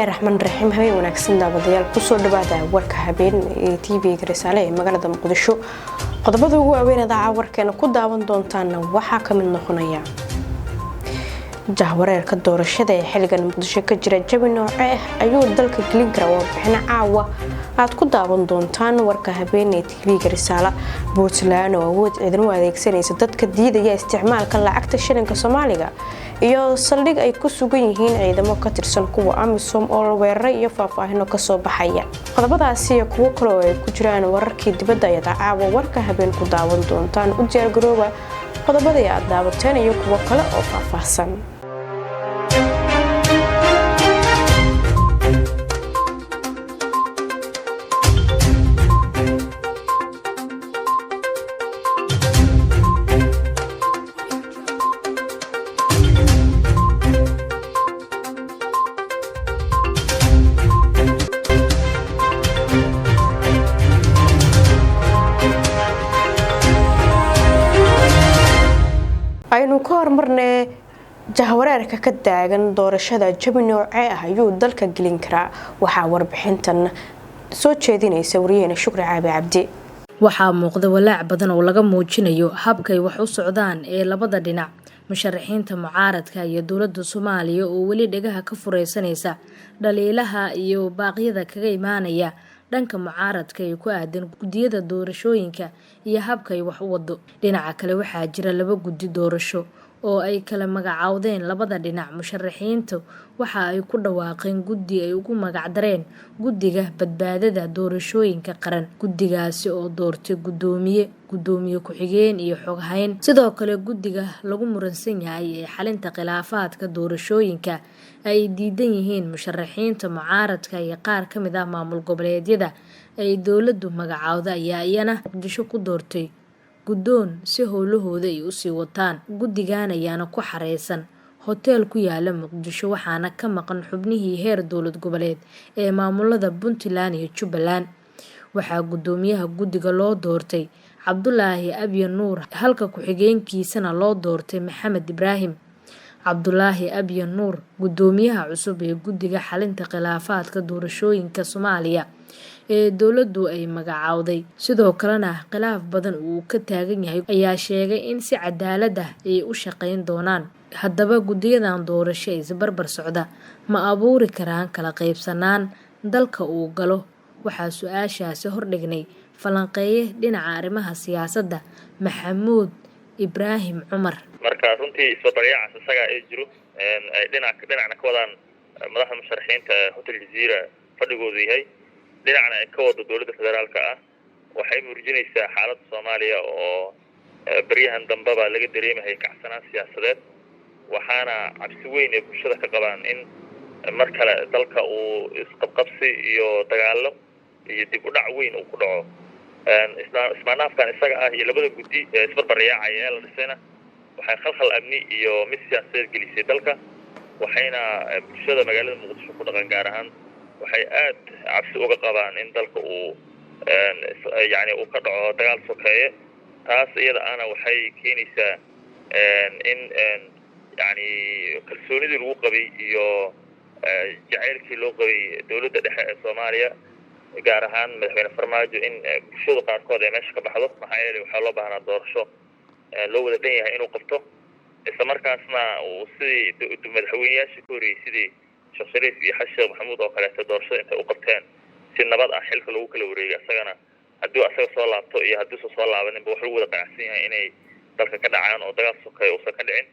Bismillaahi raxmaan raxiim. Habeen wanaagsan daawadayaal, kusoo dhawaada warka habeen ee TV-ga Risaale ee magaalada Muqdisho. Qodobada ugu waaweyn idaaca warkeena ku daawan doontaana waxaa kamid noqonaya jahwareerka doorashada ee xiligan Muqdisho ka jira, jawi nooce ah ayuu dalka gelin karaa? Warbixino caawa aad ku daawan doontaan warka habeen ee TV-ga Risaala. Puntland oo awood ciidan u adeegsanaysa dadka diidaya isticmaalka lacagta shilinka Soomaaliga, iyo saldhig ay ku sugan yihiin ciidamo ka tirsan kuwa AMISOM oo la weeraray iyo faahfaahino kasoo baxaya. Qodobadaasi iyo kuwo kale oo ay ku jiraan wararkii dibadda ayaad caawa warka habeen ku daawan doontaan. U diyaargarooba qodobadii aad daawateen iyo kuwo kale oo faahfaahsan. Aynu ka hormarnay jahwareerka ka taagan doorashada, jawi noocee ah ayuu dalka gelin karaa? Waxaa warbixintan soo jeedinaysa wariyaheena Shukri Caabi Cabdi. Waxaa muuqda walaac badan oo laga muujinayo habkay wax u socdaan ee labada dhinac, musharaxiinta mucaaradka iyo dowladda Soomaaliya oo weli dhegaha ka fureysanaysa dhaliilaha iyo baaqyada kaga imaanaya dhanka mucaaradka ee ku aadan guddiyada doorashooyinka iyo habkay wax u wado. Dhinaca kale, waxaa jira laba guddi doorasho oo ay kala magacaawdeen labada dhinac. Musharaxiintu waxa ay ku dhawaaqeen guddi ay ugu magacdareen Guddiga Badbaadada Doorashooyinka Qaran, guddigaasi oo doortay guddoomiye, guddoomiye ku-xigeen iyo xoghayn. Sidoo kale, guddiga lagu muransan yahay ee xalinta khilaafaadka doorashooyinka ay diidan yihiin musharaxiinta mucaaradka iyo qaar ka mid ah maamul goboleedyada ay dowladdu magacaawda ayaa iyana Muqdisho ku doortay guddoon si howlahooda ay usii wataan. Guddigan ayaana ku xareysan hoteel ku yaala Muqdisho, waxaana ka maqan xubnihii heer dowlad goboleed ee maamulada Puntland iyo Jubbaland. Waxaa guddoomiyaha guddiga loo doortay Cabdulaahi Abye Nuur, halka ku-xigeenkiisana loo doortay Maxamed Ibraahim. Cabdulaahi Abye Nuur, guddoomiyaha cusub ee guddiga xalinta khilaafaadka doorashooyinka Soomaaliya ee dowladdu ay magacaawday, sidoo kalena khilaaf badan uu ka taagan yahay, ayaa sheegay in si cadaalad ah ay u shaqeyn doonaan. Haddaba, guddiyadan doorasho ee isbarbar socda ma abuuri karaan kala qaybsanaan dalka uu galo? Waxaa su-aashaasi hordhignay falanqeeye dhinaca arrimaha siyaasadda, Maxamuud Ibraahim Cumar. Marka runtii isbabaryaacas isagaa ee jiro ay dhinac dhinacna ka wadaan madaxda musharaxiinta ee Hotel Jaziira fadhigoodu yahay, dhinacna ay ka wado dowladda federaalka ah, waxay muujinaysaa xaaladda Soomaaliya oo beryahan dambeba laga dareemahaya kacsanaan siyaasadeed. Waxaana cabsi weyn ay bulshada ka qabaan in mar kale dalka uu isqabqabsi iyo dagaallo iyo dib u dhac weyn uu ku dhaco. Ismaanaafkan isaga ah iyo labada guddi ee isbarbaryaacaya ee la dhisayna waxay khalkhal amni iyo mid siyaasadeed gelisay dalka, waxayna bulshada magaalada Muqdisho ku dhaqan gaar ahaan waxay aad cabsi uga qabaan in dalka uu yani uu ka dhaco dagaal sokeeye. Taas iyada ana waxay keenaysaa in yani kalsoonidii lagu qabay iyo jacaylkii loo qabay dowladda dhexe ee Soomaaliya, gaar ahaan madaxweyne Farmaajo, in bulshada qaarkood ay meesha ka baxdo. Maxaa yeelay, waxaa loo baahnaa doorasho loo wada dhan yahay inuu qabto, isla markaasna uu sidii madaxweyneyaashii ka horreeyey, sidii Sheekh Shariif iyo Xasan Sheekh Maxamuud oo kaleeto, doorashada intay u qabteen si nabad ah xilka lagu kala wareegay. Isagana haddii asaga soo laabto iyo haddiisu soo laabaninba, wax lagu wada qanacsan yahay inay dalka ka dhacaan oo dagaal sokeeya uusan ka dhicin.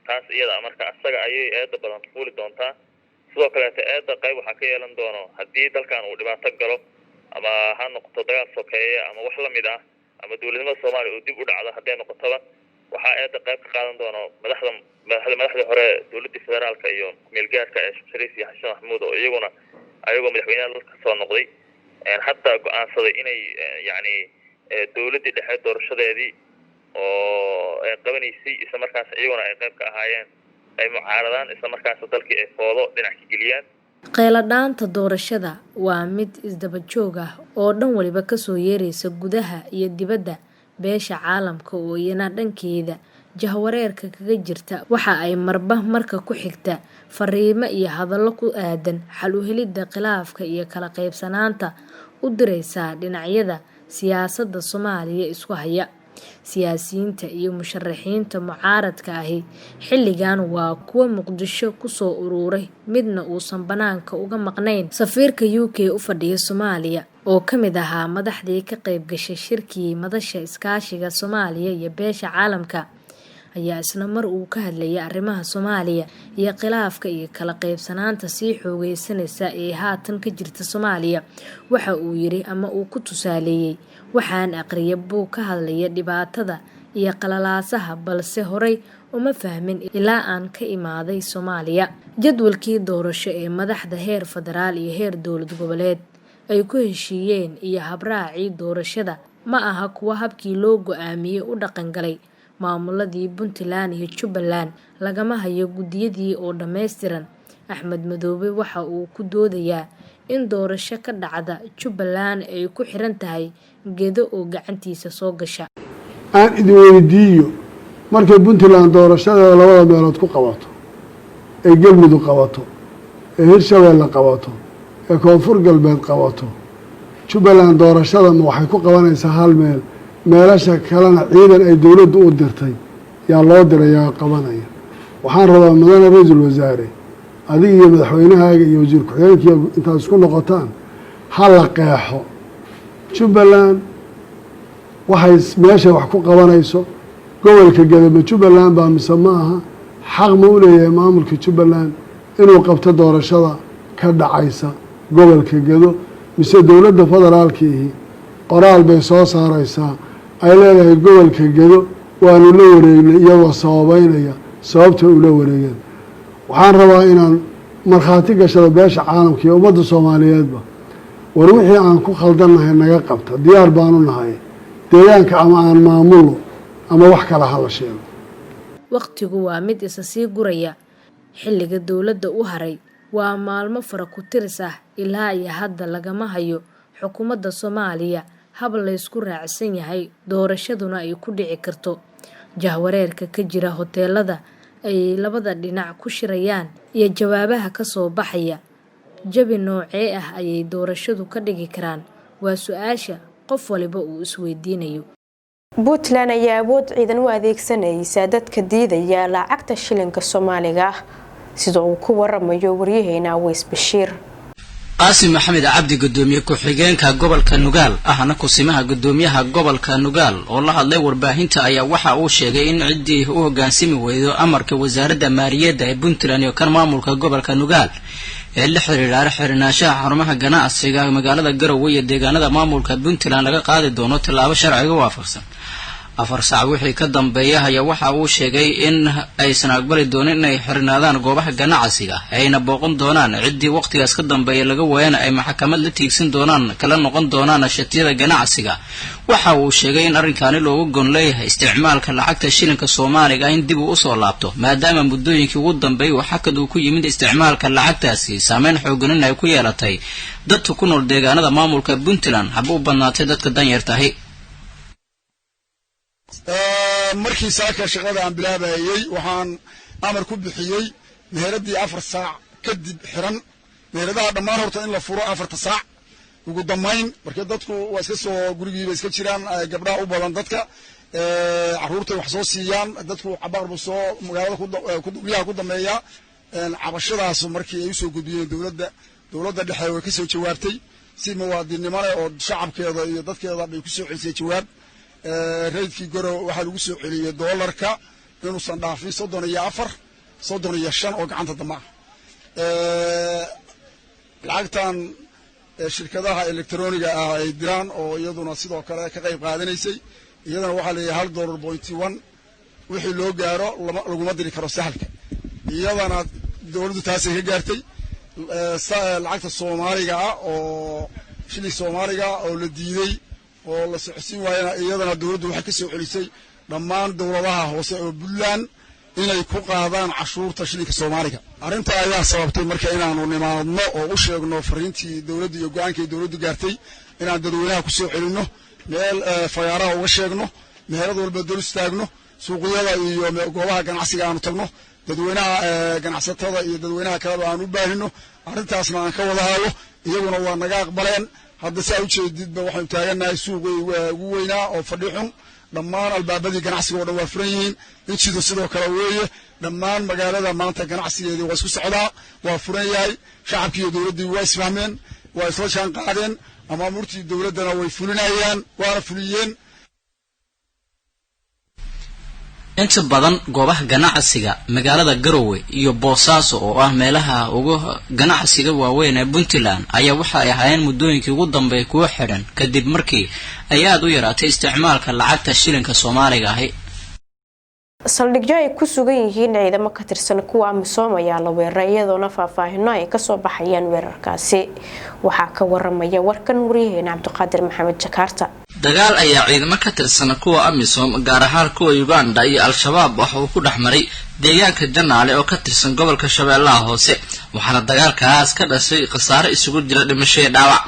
Taas iyada marka asaga ayay eedda badan fuuli doontaa. Sidoo kaleeto, eedda qayb waxaa ka yeelan doono haddii dalkan uu dhibaato galo, ama ha noqoto dagaal sokeeye ama wax lamid ah, ama dowladnimada Soomaaliya uu dib u dhacdo hadday noqotoba, waxaa eedda qayb ka qaadan doono madaxda madaxda madaxdii hore dowladdii federaalka iyo kumeelgaarka ee Sheekh Shariif iyo Xasan Maxamuud, oo iyaguna ayagoo madaxweynaha dalka kasoo noqday hadda go-aansaday inay yacni dowladdii dhexe doorashadeedii oo ay qabanaysay, isla markaas iyaguna ay qayb ka ahaayeen, ay mucaaradaan, isla markaas dalkii ay foodo dhinac ka geliyaan. Qayladhaanta doorashada waa mid isdaba joog ah oo dhan waliba kasoo yeeraysa gudaha iyo dibadda. Beesha caalamka oo iyana dhankeeda jahwareerka kaga jirta waxa ay marba marka ku xigta fariimo iyo hadallo ku aadan xal u helidda khilaafka iyo kala qaybsanaanta u diraysaa dhinacyada siyaasadda Soomaaliya isku haya. Siyaasiyiinta iyo musharaxiinta mucaaradka ahi xilligan waa kuwa Muqdisho kusoo ururay, midna uusan banaanka uga maqnayn. Safiirka UK u fadhiya Soomaaliya oo ka mid ahaa madaxdii ka qayb gashay shirkii madasha iskaashiga Soomaaliya iyo beesha caalamka ayaa isla mar uu ka hadlayay arrimaha Soomaaliya iyo khilaafka iyo kala qaybsanaanta sii xoogeysanaysa ee haatan ka jirta Soomaaliya, waxa uu yiri ama uu ku tusaaleeyay: "Waxaan aqriyay buug ka hadlaya dhibaatada iyo qalalaasaha, balse horey uma fahmin ilaa aan ka imaaday Soomaaliya." Jadwalkii doorasho ee madaxda heer federaal iyo heer dowlad goboleed ay ku heshiiyeen iyo habraacii doorashada ma aha kuwo habkii loo go'aamiyay u dhaqan galay. Maamuladii Puntland iyo Jubbaland lagama hayo guddiyadii oo dhammaystiran. Axmed Madoobe waxa uu ku doodayaa in doorasho ka dhacda Jubbaland ay ku xiran tahay Gedo oo gacantiisa soo gasha. Aan idin weydiiyo, markay Puntland doorashadeeda labada meelood ku qabato, ee Galmudug qabato, ee Hirshabeelle qabato, ee Koonfur Galbeed qabato, Jubbaland doorashada ma waxay ku qabanaysaa hal meel, meelasha kalena ciidan ay dowladdu u dirtay yaa loo dirayaa qabanaya? Waxaan rabaa, mudane ra-iisul wasaare, adiga iyo madaxweynahaaga iyo wasiir ku-xigeenkiiya intaad isku noqotaan ha la qeexo Jubbaland waxay meeshay wax ku qabanayso. Gobolka Gedo ma Jubbaland baa mise ma aha? Xaq ma u leeyahay maamulka Jubbaland inuu qabto doorashada ka dhacaysa gobolka Gedo, mise dowladda federaalkiihi qoraal bay soo saaraysaa ay leedahay gobolka Gedo waanu la wareegnay, iyagoo sababeynaya sababta ula wareegeen? Waxaan rabaa inaan markhaati gashado beesha caalamka iyo ummadda Soomaaliyeedba: war wixii aan ku khaldannahay naga qabta, diyaar baanu nahay. Deegaanka ama aan maamulno ama wax kale hala sheego. Waqtigu waa mid isa sii guraya. Xilliga dowladda u haray waa maalmo fara ku tiris ah. Ilaa iyo hadda lagama hayo xukuumadda Soomaaliya hab laysku raacsan yahay doorashaduna ay ku dhici karto. Jahwareerka ka jira hoteelada ay labada dhinac ku shirayaan iyo jawaabaha kasoo baxaya, jawi noocee ah ayay doorashadu ka dhigi karaan, waa su-aasha qof waliba uu isweydiinayo. Puntland ayaa awood ciidan u adeegsanaysa dadka diidaya lacagta shilinka Soomaaliga ah, sida uu ku waramayo waryaheena Aweys Bashiir. Qaasim Maxamed Cabdi, gudoomiye ku-xigeenka gobolka Nugaal ahna kusimaha gudoomiyaha gobolka Nugaal, oo la hadlay warbaahinta ayaa waxa uu sheegay in ciddii u hoggaansami weydo amarka wasaaradda maaliyadda ee Puntland iyo kan maamulka gobolka Nugaal ee la xiriira xirnaanshaha xarumaha ganacsiga magaalada Garowe iyo deegaanada maamulka Puntland laga qaadi doono tallaabo sharciga waafaqsan. 4 saac wixii ka dambeeya ayaa waxa uu sheegay in aysan aqbali doonin inay xirnaadaan goobaha ganacsiga, ayna booqan doonaan ciddii waqtigaas ka dambeeya laga waayana ay maxkamad la tiigsan doonaan, kala noqon doonaan shatiyada ganacsiga. Waxa uu sheegay in arrinkaani loogu gon leeyahay isticmaalka lacagta shilinka Soomaaliga in dib uu usoo laabto, maadaama muddooyinkii ugu dambeeyay uu xakad uu ku yimid isticmaalka lacagtaasi, saameyn xoogan in ay ku yeelatay dadka ku nool deegaanada maamulka Puntland, haba u badnaatay dadka danyartahi. Markii saaka shaqada aan bilaabayey, waxaan amar ku bixiyey meheradii 4 saac kadib xiran meheradaha dhammaan horta in la furo 4-ta saac ugu dambayn. Marka dadku waa iska soo gurigiiba iska jiraan, gabdhaha u badan, dadka carruurtay wax soo siiyaan, dadku cabaar buu soo magaalada guryaha ku dambeeyaa. Cabashadaas markii ay usoo gudbiyeen dowladda, dowladda dhexe way ka soo jawaabtay si muwaadinnimo leh oo shacabkeeda iyo dadkeeda bay ku soo celisay jawaab. Rate-kii Gorow waxaa lagu soo celiyey doolarka inuusan dhaafin 34, 35 oo gacanta dambe ah. Lacagtan shirkadaha electroniga ah ay diraan oo iyaduna sidoo kale ka qayb qaadanaysay, iyadana waxaa leeyahay $1.1 wixii loo gaaro laguma diri karo Sahalka. Iyadana dowladdu taasay ka gaartay. Lacagta Soomaaliga ah oo shilin Soomaaliga oo la diiday oo la socodsiin waayana, iyadana dowladdu waxay ka soo celisay dhammaan dowladaha hoose oo Puntland inay ku qaadaan cashuurta shilinka Soomaaliga. Arrinta ayaa sababtay marka inaanu nimaadno oo u sheegno fariintii dowladdu iyo go-aankii dowladdu gaartay, inaan dadweynaha ku soo celinno, meel fagaaraha uga sheegno, meherad walba dul istaagno. Suuqyada iyo goobaha ganacsiga aanu tagno, dadweynaha ganacsatada iyo dadweynaha kaleba aan u baahino, arrintaasna aan ka wada hadlo. Iyaguna waa naga aqbaleen. Hadda saa ujeedidba waxaynu taagannahay suuqii ugu weynaa oo fadhi xun. Dhammaan albaabadii ganacsiga o dhan waa furan yihiin. Injidu sidoo kale weeye. Dhammaan magaalada maanta ganacsigeedii waa isku socdaa, waa furan yahay. Shacabkii iyo dowladdii waa isfahmeen, waa isla jaan qaadeen. Amaamuurtii dowladdana way fulinayaan, waana fuliyeen. Inta badan goobaha ganacsiga magaalada Garowe iyo Boosaaso, oo ah meelaha ugu ganacsiga waaweyn ee Puntland, ayaa waxa ay ahaayeen muddooyinkii ugu dambeeyay kuwo xidhan, kadib markii ay aada u yaraatay isticmaalka lacagta shilinka Soomaaliga ahi. Saldhigyo ay ku sugan yihiin ciidamo ka tirsan kuwa AMISOM ayaa la weeraray, iyadoona faahfaahino ay kasoo baxayaan weerarkaasi. Waxaa ka waramaya warkan waryaheena Cabdiqaadir Maxamed Jakaarta. Dagaal ayaa ciidamo ka tirsan kuwa AMISOM, gaar ahaan kuwa Uganda, iyo Al-Shabaab waxa uu ku dhex maray deegaanka Janaale oo ka tirsan gobolka Shabeellaha Hoose, waxaana dagaalkaas ka dhashay khasaare isugu jira dhimasho iyo dhaawac.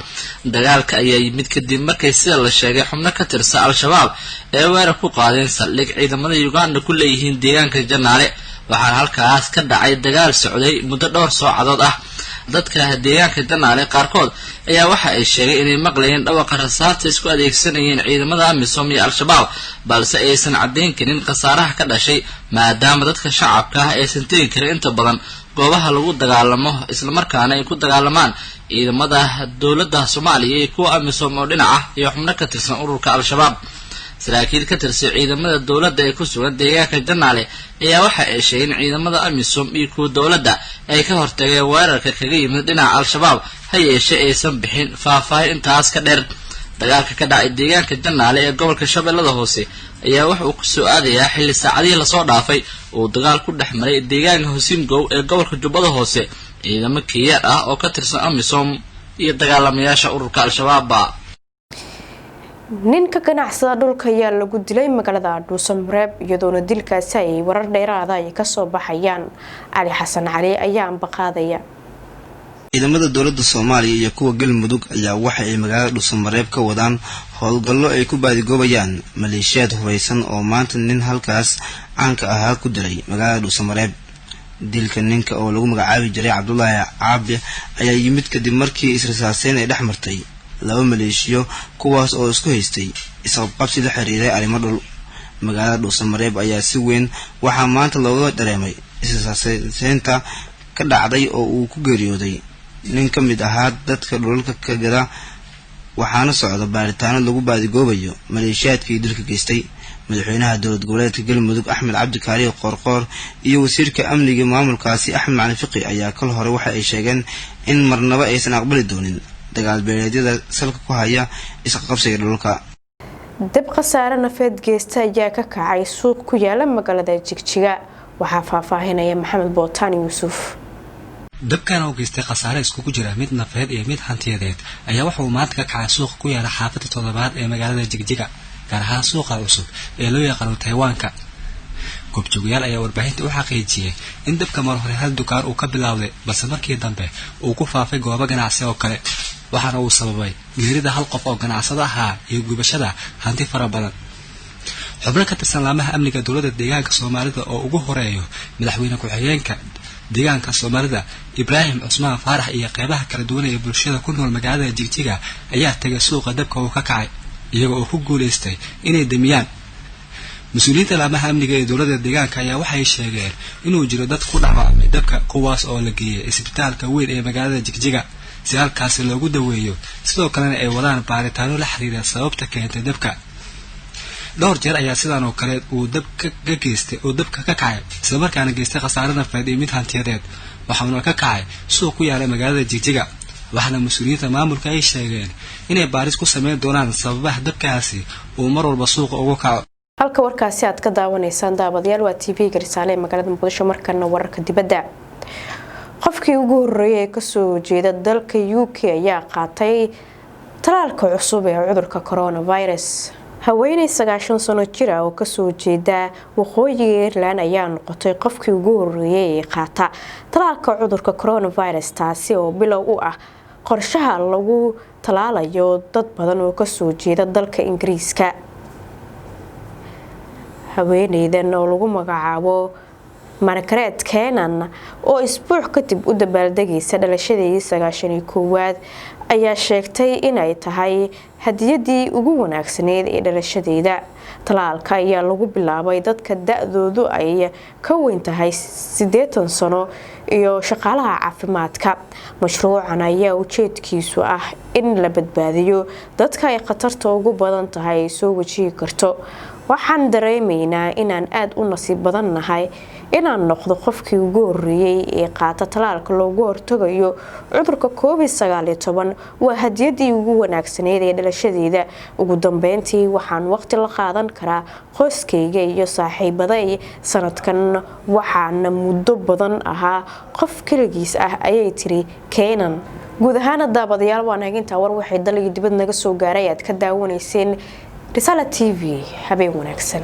Dagaalka ayaa yimid kadib markay, sida la sheegay, xubno ka tirsan Al-Shabaab ee weerar ku qaadeen saldhig ciidamada Uganda ku leeyihiin deegaanka Janaale, waxaana halkaas ka dhacay dagaal socday muddo dhowr soocadood ah. Dadka deegaanka Janaale qaarkood ayaa waxa ay sheegay inay maqlayeen dhawaqa rasaasta isku adeegsanayeen ciidamada AMISOM iyo Al-Shabaab, balse aysan caddayn karin khasaaraha ka dhashay, maadaama dadka shacabka ah aysan tegi karin inta badan goobaha lagu dagaalamo, islamarkaana ay ku dagaalamaan ciidamada dowladda Soomaaliya iyo kuwa AMISOM oo dhinac ah iyo xubno ka tirsan ururka Al-Shabaab. Saraakiil ka tirsan ciidamada dowladda ee ku sugan deegaanka Janaale ayaa waxa ay sheegeen ciidamada AMISOM iyo kuwa dowladda ay ka hortageen weerarka kaga yimid dhinaca Al-Shabaab, ha yeeshee aysan bixin faahfaahin intaas ka dheer. Dagaalka ka dhacay deegaanka Janaale ee gobolka Shabeellada Hoose ayaa waxa uu kusoo aadayaa xilli saacadihii lasoo dhaafay uu dagaal ku dhex maray deegaanka Hosingow ee gobolka Jubbada Hoose ciidamo Kenyaan ah oo ka tirsan AMISOM iyo dagaalamayaasha ururka Al-Shabaabba. Nin ka ganacsada dhulka ayaa lagu dilay magaalada Dhuusamareeb, iyadoona dilkaasi ay warar dheeraada ay kasoo baxayaan. Cali Xasan Cali ayaa ambaqaadaya. Ciidamada dowladda Soomaaliya iyo kuwa Galmudug ayaa waxa ay magaalada Dhuusamareeb ka wadaan howlgallo ay ku baadigoobayaan maleeshiyaad hubaysan oo maanta nin halkaas caanka ahaa ku dilay magaalada Dhuusamareeb. Dilka ninka oo lagu magacaabi jiray Cabdulaahi Caabi ayaa yimid kadib markii israsaaseyn ay dhex martay laba maleeshiyo, kuwaas oo isku haystay isqabqabsi la xiriiray arrimo dhul. Magaalada Dhuusamareeb ayaa si weyn waxaa maanta looga dareemay israsaaseynta ka dhacday oo uu ku geeriyooday nin ka mid ahaa dadka dhulalka ka gada, waxaana socda baaritaano lagu baadigoobayo maleeshiyaadkii dilka geystay. Madaxweynaha dowlad goboleedka Galmudug Axmed Cabdikaariyo Qoorqoor iyo wasiirka amniga maamulkaasi Axmed Macalin Fiqi ayaa kal hore waxa ay sheegeen in marnaba aysan aqbali doonin dagaal beeleedyada salka ku haya isqabsiga dhulka. Dab khasaare nafeed geysta ayaa ka kacay suuq ku yaala magaalada Jigjiga. Waxaa faahfaahinaya Maxamed Bootaan Yuusuf. Dabkan oo geystay khasaare iskugu jira mid nafeed iyo mid hantiyadeed ayaa waxa uu maanta ka kacay suuqa ku yaala xaafadda toddobaad ee magaalada Jigjiga, gaar ahaan suuqa cusub ee loo yaqaano Taywaanka. Goobjoogayaal ayaa warbaahinta u xaqiijiyey in dabka mar hore hal dukaan uu ka bilowday, balse markii dambe uu ku faafay goobo ganacsi oo kale, waxaana uu sababay geerida hal qof oo ganacsado ahaa iyo gubashada hanti fara badan. Xubno ka tirsan laamaha amniga dowladda deegaanka Soomaalida oo ugu horeeyo madaxweyne ku-xigeenka deegaanka Soomaalida Ibraahim Cusmaan Faarax iyo qeybaha kala duwan ee bulshada ku nool magaalada Jigjiga ayaa tegay suuqa dabka uu ka kacay, iyaga oo ku guulaystay inay damiyaan. Mas-uuliyiinta laamaha amniga ee dowladda deegaanka ayaa waxay sheegeen inuu jiro dad ku dhaawacmay dabka, kuwaas oo la geeyay isbitaalka weyn ee magaalada Jigjiga si halkaasi loogu daweeyo, sidoo kalena ay wadaan baaritaano la xiriira sababta keentay dabka. Dhowr jeer ayaa sidaan oo kale uu dab ka geystay uu dabka ka kacay, islamarkaana geystay khasaare nafeed iyo mid hantiyadeed, waxauna ka kacay suuq ku yaala magaalada Jigjiga, waxaana mas-uuliyiinta maamulka ay sheegeen inay baaris ku sameyn doonaan sababaha dabkaasi uu mar walba suuqa ugu kaco. Halka warkaasi aad ka daawanaysaan, daawadayaal, waa TV-ga Risaale ee magaalada Muqdisho. Markana wararka dibadda. Qofkii ugu horeeyay ee kasoo jeeda dalka UK ayaa qaatay talaalka cusub ee cudurka coronavirus. Haweeney 90 sano jir ah oo kasoo jeeda waqooyiga Ireland ayaa noqotay qofkii ugu horeeyay ee qaata talaalka cudurka coronavirus, taasi oo bilow u ah qorshaha lagu talaalayo dad badan oo kasoo jeeda dalka Ingiriiska. Haweeneydan oo lagu magacaabo Margaret Kenan oo isbuuc kadib u dabaaldegaysa dhalashadeedii 91aad ayaa sheegtay inay tahay hadiyadii ugu wanaagsaneyd ee dhalashadeeda. Talaalka ayaa lagu bilaabay dadka da-doodu ay ka weyn tahay 80 sano iyo shaqaalaha caafimaadka. Mashruucan ayaa ujeedkiisu ah in la badbaadiyo dadka ay khatarta ugu badan tahay ay soo wajihi karto. Waxaan dareemaynaa inaan aada u nasiib badan nahay inaan noqdo qofkii ugu horeeyey ee qaata talaalka loogu hortagayo cudurka COVID-19. Waa hadiyadii ugu wanaagsaneyd ee dhalashadeeda. Ugu dambeyntii waxaan waqti la qaadan karaa qoyskayga iyo saaxiibaday sanadkan, waxaana muddo badan ahaa qof keligiis ah, ayay tiri Kenan. Guud ahaana daabadayaal, waan hagintaa war waxay dal iyo dibad naga soo gaaray aad ka daawanayseen Risaala TV. Habeen wanaagsan.